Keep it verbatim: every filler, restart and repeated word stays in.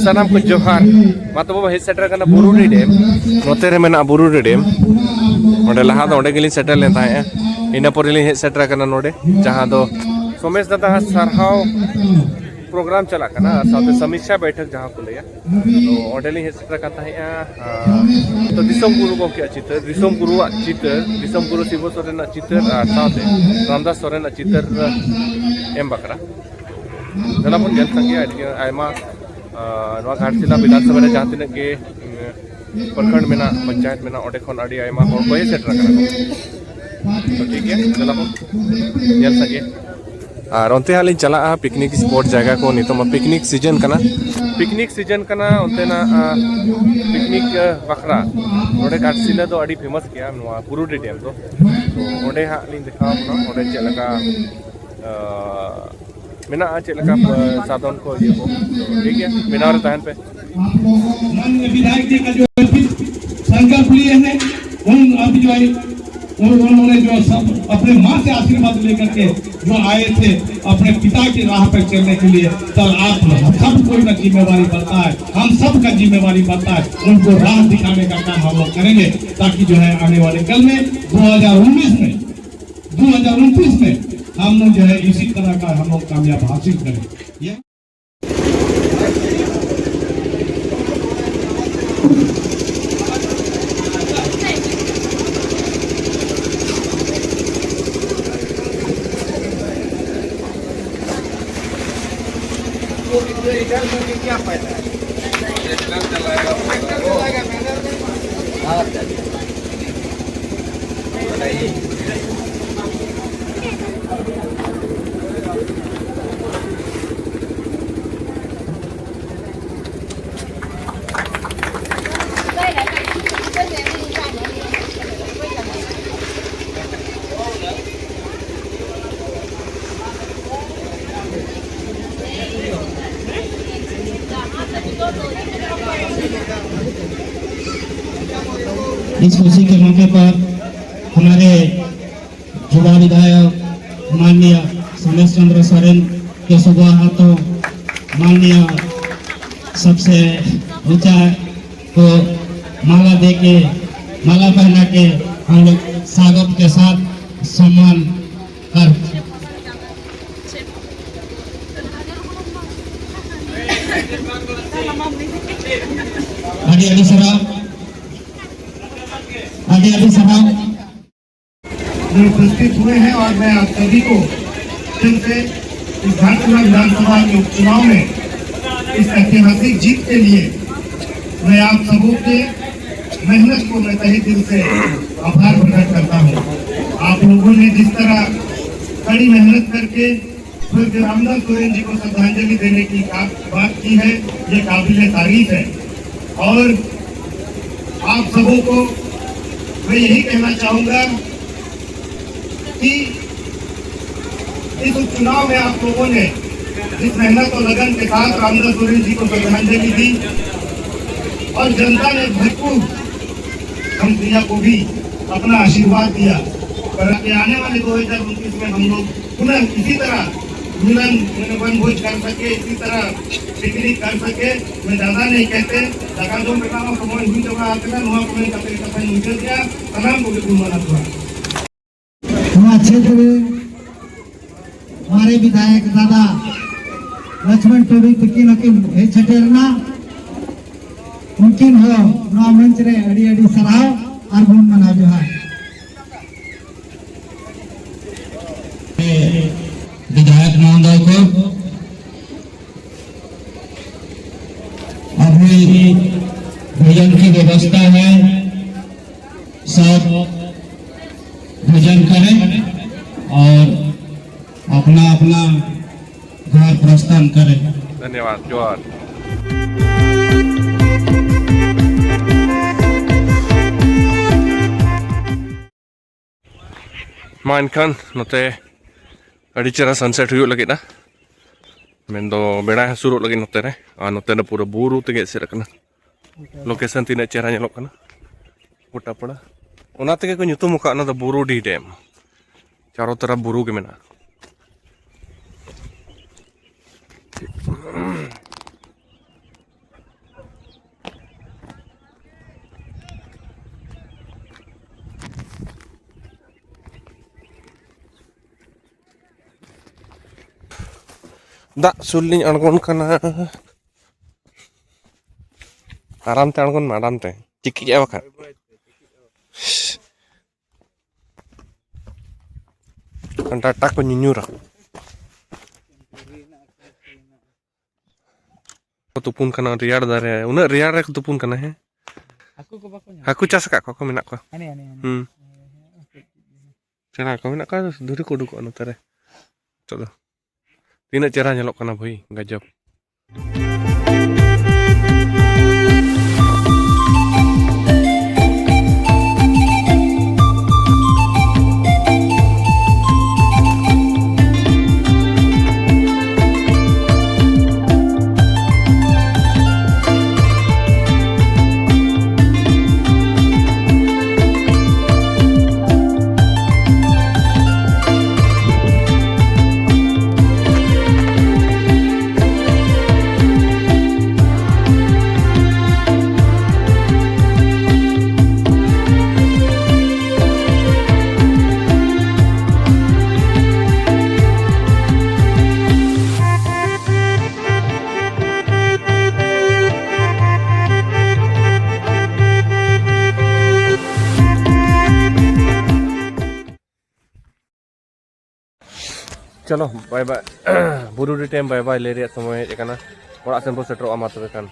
ᱥᱟᱱᱟᱢ ᱠᱚ ᱡᱚᱦᱟᱨ᱾ ᱢᱟ ᱛᱚᱵᱮ ᱵᱚᱱ ᱦᱮᱡ ᱥᱮᱴᱮᱨ ᱟᱠᱟᱱᱟ ᱵᱩᱨᱩᱰᱤ ᱰᱮᱢ᱾ ᱱᱚᱛᱮ ᱨᱮ ᱢᱮᱱᱟᱜᱼᱟ ᱵᱩᱨᱩᱰᱤ ᱰᱮᱢ᱾ ᱚᱸᱰᱮ ᱞᱟᱦᱟ ᱫᱚ ᱚᱸᱰᱮ ᱜᱮᱞᱤᱧ ᱥᱮᱴᱮᱨ ᱞᱮᱱ ᱛᱟᱦᱮᱸᱜᱼᱟ, ᱤᱱᱟᱹ ᱯᱚᱨᱮ ᱞᱤᱧ ᱦᱮᱡ ᱥᱮᱴᱮᱨ ᱟᱠᱟᱱᱟ ᱱᱚᱰᱮ, ᱡᱟᱦᱟᱸ ᱫᱚ ᱥᱳᱢᱮᱥ ᱫᱟᱫᱟ ᱥᱟᱨᱦᱟᱣ ᱯᱨᱳᱜᱨᱟᱢ ᱪᱟᱞᱟᱜ ᱠᱟᱱᱟ ᱟᱨ ᱥᱟᱶᱛᱮ ᱥᱚᱢᱤᱠᱷᱟ ᱵᱟᱭᱴᱷᱚᱠ ᱡᱟᱦᱟᱸ ᱠᱚ ᱞᱟᱹᱭᱟ᱾ ᱛᱚ ᱚᱸᱰᱮ ᱞᱤᱧ ᱦᱮᱡ ᱥᱮᱴᱮᱨ ᱟᱠᱟᱱ ᱛᱟᱦᱮᱸᱜᱼᱟ᱾ ᱟᱨ ᱛᱚ ᱫᱤᱥᱚᱢ ᱜᱩᱨᱩ ᱜᱚᱢᱠᱮᱭᱟᱜ ᱪᱤᱛᱟᱹᱨ, ᱫᱤᱥᱚᱢ ᱜᱩᱨᱩᱣᱟᱜ ᱪᱤᱛᱟᱹᱨ, ᱫᱤᱥᱚᱢ ᱜᱩᱨᱩ ᱥᱤᱵᱩ ᱥᱚᱨᱮᱱᱟᱜ ᱪᱤᱛᱟᱹᱨ ᱟᱨ ᱥᱟᱶᱛᱮ ᱨᱟᱢᱫᱟᱥ ᱥᱚᱨᱮᱱᱟᱜ ᱪᱤᱛᱟᱹᱨ ᱮᱢ ᱵᱟᱠᱷᱨᱟ᱾ ᱫᱮᱞᱟ ᱵᱚᱱ ᱧᱮᱞ ᱥᱟᱸᱜᱮᱭᱟ ᱟᱹᱰᱤ ᱟᱭᱢᱟ, ᱟᱸ, ᱱᱚᱣᱟ ᱜᱷᱟᱴᱥᱤᱞᱟ ᱵᱤᱫᱷᱟᱱ ᱥᱚᱵᱷᱟ ᱨᱮ ᱡᱟᱦᱟᱸ ᱛᱤᱱᱟᱹᱜ ᱜᱮ, ᱩᱸ, ᱯᱨᱚᱠᱷᱚᱸᱰ ᱢᱮᱱᱟᱜ, ᱯᱚᱧᱪᱟᱭᱮᱛ ᱢᱮᱱᱟᱜ, ᱚᱸᱰᱮ ᱠᱷᱚᱱ ᱟᱹᱰᱤ ᱟᱭᱢᱟ ᱦᱚᱲ ᱠᱚ ᱦᱮᱡ ᱥᱮᱴᱮᱨ ᱟᱠᱟᱱᱟ ᱠᱚ᱾ ᱛᱚ ᱴᱷᱤᱠ ᱜᱮᱭᱟ, ᱫᱮᱞᱟ ᱵᱚᱱ ᱧᱮᱞ ᱥᱟᱸᱜᱮᱭᱟ᱾ ᱟᱨ ᱚᱱᱛᱮ ᱦᱟᱸᱜ ᱞᱤᱧ ᱪᱟᱞᱟᱜᱼᱟ ᱯᱤᱠᱱᱤᱠ ᱥᱯᱚᱴ ᱡᱟᱭᱜᱟ ᱠᱚ᱾ ᱱᱤᱛᱚᱜ ᱢᱟ ᱯᱤᱠᱱᱤᱠ ᱥᱤᱡᱮᱱ ᱠᱟᱱᱟ, ᱯᱤᱠᱱᱤᱠ ᱥᱤᱡᱮᱱ ᱠᱟᱱᱟ, ᱚᱱᱛᱮᱱᱟᱜ, ᱟᱸ, ᱯᱤᱠᱱᱤᱠ, ᱟᱸ, ᱵᱟᱠᱷᱨᱟ ᱱᱚᱰᱮ ᱜᱷᱟᱴᱥᱤᱞᱟᱹ ᱫᱚ ᱟᱹᱰᱤ ᱯᱷᱮᱢᱟᱥ ᱜᱮᱭᱟ ᱱᱚᱣᱟ ᱵᱩᱨᱩᱰᱤ ᱰᱮᱢ ᱫᱚ᱾ ᱛᱚ ᱚᱸᱰᱮ ᱦᱟᱸᱜ ᱞᱤᱧ ᱫᱮᱠᱷᱟᱣ ᱟᱵᱚᱱᱟ ᱚᱸᱰᱮ ᱪᱮᱫ ᱞᱮᱠᱟ, ᱟᱸ, ᱢᱮᱱᱟᱜᱼᱟ, ᱪᱮᱫ ᱞᱮᱠᱟ, ᱟᱸ, ᱥᱟᱫᱷᱚᱱ ᱠᱚ ᱤᱭᱟᱹ ᱠᱚ᱾ ᱴᱷᱤᱠ ᱜᱮᱭᱟ, ᱵᱮᱱᱟᱣ ᱨᱮ ᱛᱟᱦᱮᱱ ᱯᱮ᱾ माननीय विधायक जी का जो भी संकल्प लिए हैं, उन अब जो है, उन-, उन्होंने जो सब अपने माँ से आशीर्वाद लेकर के जो आए थे अपने पिता की राह पर चलने के लिए, तो आप सब कोई का जिम्मेवारी बनता है, हम सब का जिम्मेवारी बनता है, उनको राह दिखाने का काम हम लोग करेंगे, ताकि जो है आने वाले कल में दो हज़ार उन्नीस में, दो हज़ार उनतीस में हम लोग जो है इसी तरह का हम लोग कामयाब हासिल करें। ये इस खुशी के मौके पर हमारे युवा विधायक माननीय सुमेश चंद्र सोरेन के शुभ हाथों माननीय सबसे ऊंचा को माला दे के, माला पहना के हम लोग स्वागत के साथ सम्मान कर ᱟᱹᱰᱤ ᱟᱹᱰᱤ ᱥᱟᱨᱦᱟᱣ, ᱟᱹᱰᱤ ᱟᱹᱰᱤ ᱥᱟᱨᱦᱟᱣ। जो उपस्थित हुए हैं और मैं आप सभी को फिर से इस झारखंड विधानसभा के उपचुनाव में इस ऐतिहासिक जीत के लिए मैं आप सबों के मेहनत को मैं तहे दिल से आभार प्रकट करता हूँ। आप लोगों ने जिस तरह कड़ी मेहनत करके स्वर्गीय रामदास सोरेन जी को श्रद्धांजलि देने की का-, बात की है, ये काबिल तारीफ है। और आप सबों को मैं यही कहना चाहूंगा कि इस उपचुनाव में आप लोगों ने जिस मेहनत और लगन के साथ रामदास सोरेन जी को श्रद्धांजलि दी और जनता ने भरपूर हम प्रिया को भी अपना आशीर्वाद दिया। पर आने वाले दो हज़ार उनतीस में हम लोग पुनः इसी तरह मिलन, वन भोज कर सके, इसी तरह पिकनिक कर सके। मैं ज्यादा नहीं कहते, दाका जोम बेटा समय हुई जगह आते ना, वहाँ को मैं कभी कभी मुझे दिया, तमाम को भी घुमाना हुआ। ᱱᱚᱣᱟ ᱪᱷᱮᱛᱨᱚ ᱨᱮ ᱢᱟᱨᱮ ᱵᱤᱫᱷᱟᱭᱚᱠ ᱫᱟᱫᱟ ᱞᱚᱪᱷᱢᱚᱱ ᱴᱩᱰᱩ ᱛᱤᱠᱤᱱ ᱦᱚᱸᱠᱤᱱ ᱦᱮᱡ ᱥᱮᱴᱮᱨ ᱮᱱᱟ᱾ ᱩᱱᱠᱤᱱ ᱦᱚᱸ ᱱᱚᱣᱟ ᱢᱚᱧᱪ ᱨᱮ ᱟᱹᱰᱤ ᱟᱹᱰᱤ ᱥᱟᱨᱦᱟᱣ ᱟᱨ ᱜᱩᱱ ᱢᱟᱱᱟᱣ ᱡᱚᱦᱟᱨ᱾ विधायक महोदय को अभी भोजन की व्यवस्था है, सब भोजन करें और अपना अपना घर प्रस्थान करें। धन्यवाद, जोहार। ᱢᱟ ᱮᱱᱠᱷᱟᱱ ᱱᱚᱛᱮ ᱟᱹᱰᱤ ᱪᱮᱦᱨᱟ sunset ᱦᱩᱭᱩᱜ ᱞᱟᱹᱜᱤᱫᱼᱟ, ᱢᱮᱱᱫᱚ ᱵᱮᱲᱟᱭ ᱦᱟᱹᱥᱩᱨᱚᱜ ᱞᱟᱹᱜᱤᱫ ᱱᱚᱛᱮ ᱨᱮ᱾ ᱟᱨ ᱱᱚᱛᱮ ᱫᱚ ᱯᱩᱨᱟᱹ ᱵᱩᱨᱩ ᱛᱮᱜᱮ ᱮᱥᱮᱫ ᱟᱠᱟᱱᱟ᱾ Location ᱛᱤᱱᱟᱹᱜ ᱪᱮᱦᱨᱟ ᱧᱮᱞᱚᱜ ᱠᱟᱱᱟ ᱜᱚᱴᱟ ᱯᱟᱲᱟ᱾ ᱚᱱᱟ ᱛᱮᱜᱮ ᱠᱚ ᱧᱩᱛᱩᱢ ᱟᱠᱟᱫ ᱚᱱᱟ ᱫᱚ ᱵᱩᱨᱩᱰᱤ dam᱾ ᱪᱟᱨᱚ ᱛᱚᱨᱚᱯ ᱵᱩᱨᱩ ᱜᱮ ᱢᱮᱱᱟᱜᱼᱟ᱾ ᱫᱟᱜ ᱥᱩᱨ ᱞᱤᱧ ᱟᱬᱜᱚᱱ ᱠᱟᱱᱟ᱾ ᱟᱨᱟᱢ ᱛᱮ ᱟᱬᱜᱚᱱ ᱢᱮ, ᱟᱨᱟᱢ ᱛᱮ᱾ ᱪᱤᱠᱤᱜᱼᱟ ᱵᱟᱠᱷᱟᱱ᱾ ᱰᱟᱴᱟ ᱠᱚ ᱧᱩᱧᱩᱨᱟ᱾ ᱠᱚ ᱛᱩᱯᱩᱱ ᱠᱟᱱᱟ ᱨᱮᱭᱟᱲ ᱫᱟᱨᱮ, ᱩᱱᱟᱹᱜ ᱨᱮᱭᱟᱲ ᱨᱮᱠᱚ ᱛᱩᱯᱩᱱ ᱠᱟᱱᱟ᱾ ᱦᱮᱸ, ᱦᱟᱹᱠᱩ ᱠᱚ ᱵᱟᱠᱚ ᱧᱟᱢ? ᱦᱟᱹᱠᱩ ᱪᱟᱥ ᱟᱠᱟᱫ ᱠᱚᱣᱟ ᱠᱚ, ᱢᱮᱱᱟᱜ ᱠᱚᱣᱟ᱾ ᱦᱟᱱᱮ, ᱦᱟᱱᱮ, ᱦᱟᱱᱮ᱾ ᱦᱩᱸ᱾ ᱦᱮᱸ, ᱦᱮᱸ, ᱦᱮᱸ᱾ ᱥᱮᱬᱟ ᱠᱚ ᱢᱮᱱᱟᱜ ᱠᱚᱣᱟ, ᱫᱷᱩᱲᱤ ᱠᱚ ᱩᱰᱩᱠᱚᱜᱼᱟ ᱱᱚᱛᱮ ᱨᱮ᱾ ᱱᱤᱛᱚᱜ ᱫᱚ ᱛᱤᱱᱟᱹᱜ ᱪᱮᱦᱨᱟ ᱧᱮᱞᱚᱜ ᱠᱟᱱᱟ ᱵᱷᱟᱹᱭ, ᱜᱟᱡᱚᱵ᱾ ᱪᱚᱞᱚ, ᱵᱟᱭ ᱵᱟᱭ᱾ ᱵᱩᱨᱩᱰᱤ ᱴᱟᱭᱤᱢ ᱵᱟᱭ ᱵᱟᱭ ᱞᱟᱹᱭ ᱨᱮᱭᱟᱜ ᱥᱚᱢᱚᱭ ᱦᱮᱡ ᱟᱠᱟᱱᱟ᱾ ᱚᱲᱟᱜ ᱥᱮᱱ ᱵᱚ ᱥᱮᱴᱮᱨᱚᱜᱼᱟ ᱢᱟ ᱛᱚᱵᱮ ᱠᱷᱟᱱ᱾